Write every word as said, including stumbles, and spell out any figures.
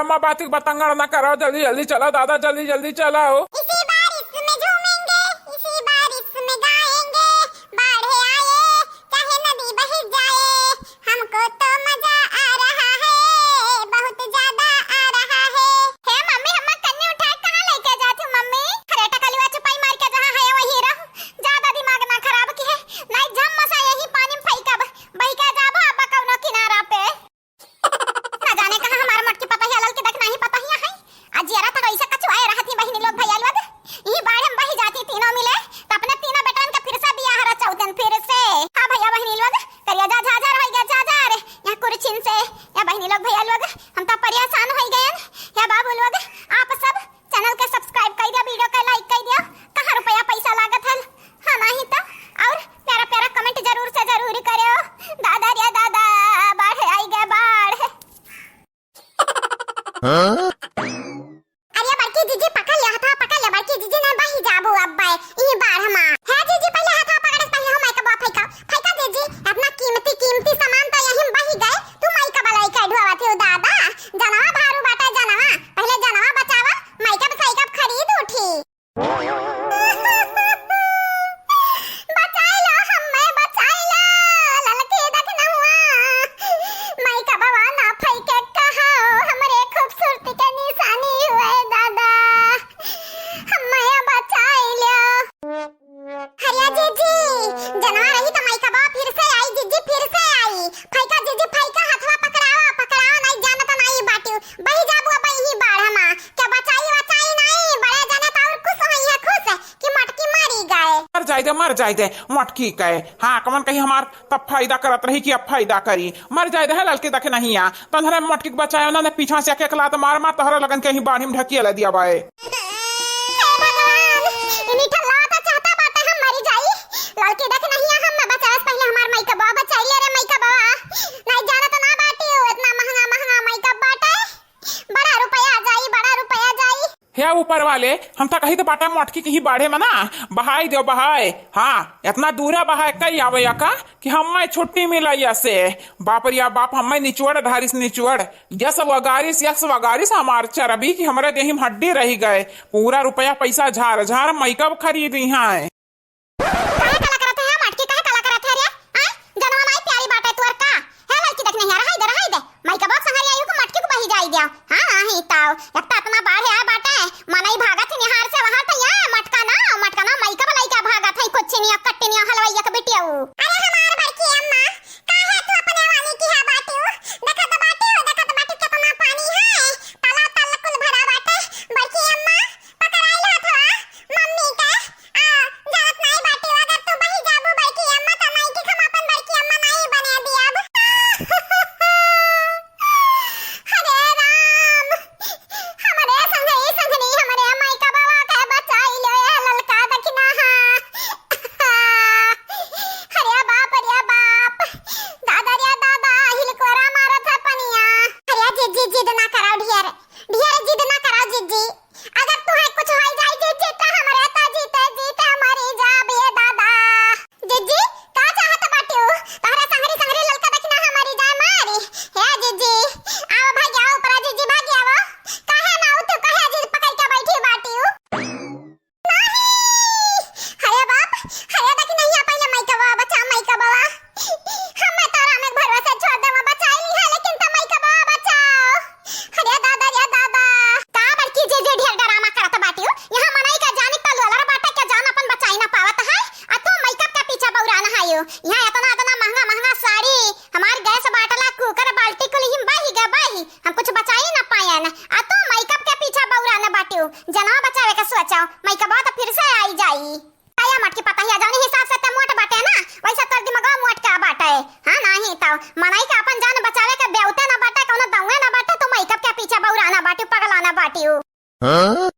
अम्मा बातिक बतंगड़ ना करो, जल्दी जल्दी चलो दादा, जल्दी जल्दी चलो। इसी बारिश में झूमेंगे, इसी बारिश में गाएंगे, बाढ़ आए चाहे नदी बह जाए, हमको तो मजा आ रहा है, बहुत ज्यादा आ रहा है। हे मम्मी, हम्मा कन्नी उठाए कहाँ लेके जाती हूँ मम्मी? अरे टकलुआ चुपाई मार के जहाँ है वहीं रहो, ज्यादा दिमाग ना खराब किहे, नहीं झम्म सा यही पानी में फेंकब, बही के जाबो अब कौनो किनारा पे। ना जाने कहाँ हमार मोटकी पतहिया ललकी देख नहीं पतहिया है। आ जियरा तक ऐसे कचुआए रहती बहिनी लोग भैया लोग। ई बाढ़ में बही जाती तीनों मिले, तो अपने तीनों बेटन के फिर से बियाह रचाऊ दिन फिर से। हाँ भैया बहिनी लोग, करिया जा झाझर होई गया झाझर। यहाँ कुर्छिन से, या बहिनी लोग भैया लोग, हम तो परेशान होई गए। या बाबू लोग, आप सब channel के subscribe कर दिया, video के like कर दिया। कहाँ रुपया पैसा लागत है? हाँ, नहीं तो और प्यारा प्यारा comment जरूर से जरूर करो। दादा रे दादा, बाढ़ आई गए बाढ़। हाँ? अरे बड़की जीजी पकड़ ले, हथवा पकड़ ले, बड़की जीजी नहीं बही जाबू अब बाय, ई बाढ़ मा। हे जीजी पहले हथवा पकड़, पहले हम माइका बा फेंका, फेंका जीजी, अपना कीमती कीमती सामान तो यहीं बही गए, तू माइका बलाई के ढोवा थे दादा, जनवा भारू बाटे जनवा, पहले जनवा बचावा, माइका बसाई का खरीद उठी। बचाई लो हम्मे, बचाई लो, ललकी दखनहुआ। माई का बवा ना फैके कहा, हमरे खूबसूरती के निशानी हुए दादा। हम्मे बचाई लो। हरिया जीजी, जनवा रही तो माई का बवा फिर से आई, जीजी फिर से आई। फैका जीजी फैका, हथवा पकड़ावा, पकड़ावा, नहीं जानत नहीं बाटियो। बही जाबू अब यही बाढ़ मा। क्या बचाई वचाई नहीं, बड़े जने तो और खुश होई है, खुश कि मटकी मरी गए। मर जाए दे, मर जाए दे, मटकी गए। हाँ, कमन कही हमार तब फायदा करत रही कि अब फायदा करी। मर जाए दे, है ललकी दखनहिया। तन्हरे मटकी के बचाए ना, ने पीछा से एक लात मार मार तहरा लगन के ही बाढ़ी में ढकिया ले दिया बाए। हे भगवान, इन्हीं ठल्ला तो चाहता बाटे हम मरी जाई। ललकी दखनहिया हम ना बचाए, पहले हमार माई का बवा बचाई ले रे, माई का बवा। नहीं जानत ना बाटी, इतना महंगा महंगा माई का बाटे। बड़ा रुपया जाई, बड़ा रुपया जाई। हे ऊपर वाले, हम तो कही तो बाटा मोटकी कहीं बाढ़े में ना, बहाई दो बहाए। हाँ, इतना दूरा बहाए कई आवे या का कि हमें छुट्टी मिला या से। बाप रे बाप, हमें निचोड़ ढारिस निचोड़। यस वगारिस, यस वगारिस हमार चरबी कि हमरे देही में हड्डी रही गए। पूरा रुपया पैसा झार झार मेकअप खरीदी हैं। काहे काला करत है, मटकी काहे काला करत है रे? आय, जनवा माई प्यारी बाटे तोर का? हे लड़की देख नहीं, रहै दे, रहै दे। माई का बाप संगरी आयु को मटकी को बही जाई दिया। हाँ, हाँ, ही ताऊ। एक तो इतना बाढ़ आया बाटे, मनई भागत ही निहार से वहां तो या मटका ना, मटका ना, माई का बलाई का भागत है, कुछ नहीं, कट्टी नहीं, हलवाई एक बिटिया ऊ। अरे हमार बड़की अम्मा, काहे तू अपने वाली की है बाटी ऊ? देखत बाटी ऊ, देखत बाटी कितना पानी है, तालाब ताल कुल भरा बाटे। बड़की अम्मा, पकड़ाई लो हथवा, मम्मी के। आ, जानत नाई बाटी, अगर तू बही जाबू बड़की अम्मा, त नाई कि हम अपन बड़की अम्मा नाई बने दियब। हरे राम, हमरे संगे ई संगनी, हमरे माई का बाबा के बचाई ले, ए ललका दखिना हा। अरे बाप रे बाप, दादा रे दादा, हिलकोरा मारत है पनिया। अरे जिज्जी, जिद ना कराओ ढेर, ढेर जिद ना कराओ जिज्जी। अगर तुहे कुछ होई जाई जिज्जी, त हमरे त जीते जीते मरी जाब ये दादा। जिज्जी, का चाहत बाटियो? तहरा संगरी संगरी ललका दखिना हम मरी जाए मारी। हे जिज्जी, आओ भाग्य आओ ऊपरा जिज्जी, भाग्य आओ। काहे ना तू काहे जिद पकड़ के बैठी बाटियो? नहीं! अरे बाप, अरे दखिनहिया पहिले माई का बाबा बचा, माई का बाबा। हमें तो राम एक भरोसे छोड़ दे, वो बचाई ली है, लेकिन तो माई का बाबा बचाओ। अरे दादा, रे दादा। का बड़की जीजी ढेर डरामा करत बाटियो? यहाँ मनई का जानी तलवार बाटे के जान अपन बचाई ना पावत है, आ तू मेकअप के पीछे बौरान आयो। यहाँ इतना, इतना महंगा, महंगा साड़ी, हमार गैस बाटला, कुकर, बाल्टी कुल हिम बही गा बही। हम कुछ बचाई ना पायन। आ तू मेकअप के पीछे बौरान बाटियो। जनवा बचावे के सोचो। मेकअप तो फिर से आई जाई। आया मटकी पतहिया, जौनी हिसाब से ते मोट बाटे ना, वैसे तोर दिमागवा मोट का बाटे। हाँ, नाही तो मनई के अपन जान बचावे के बेवते ना बाटे, कौनो दौए ना बाटे, तू मेकअप के पीछे बौरान बाटियो, पगलान बाटियो। हाँ?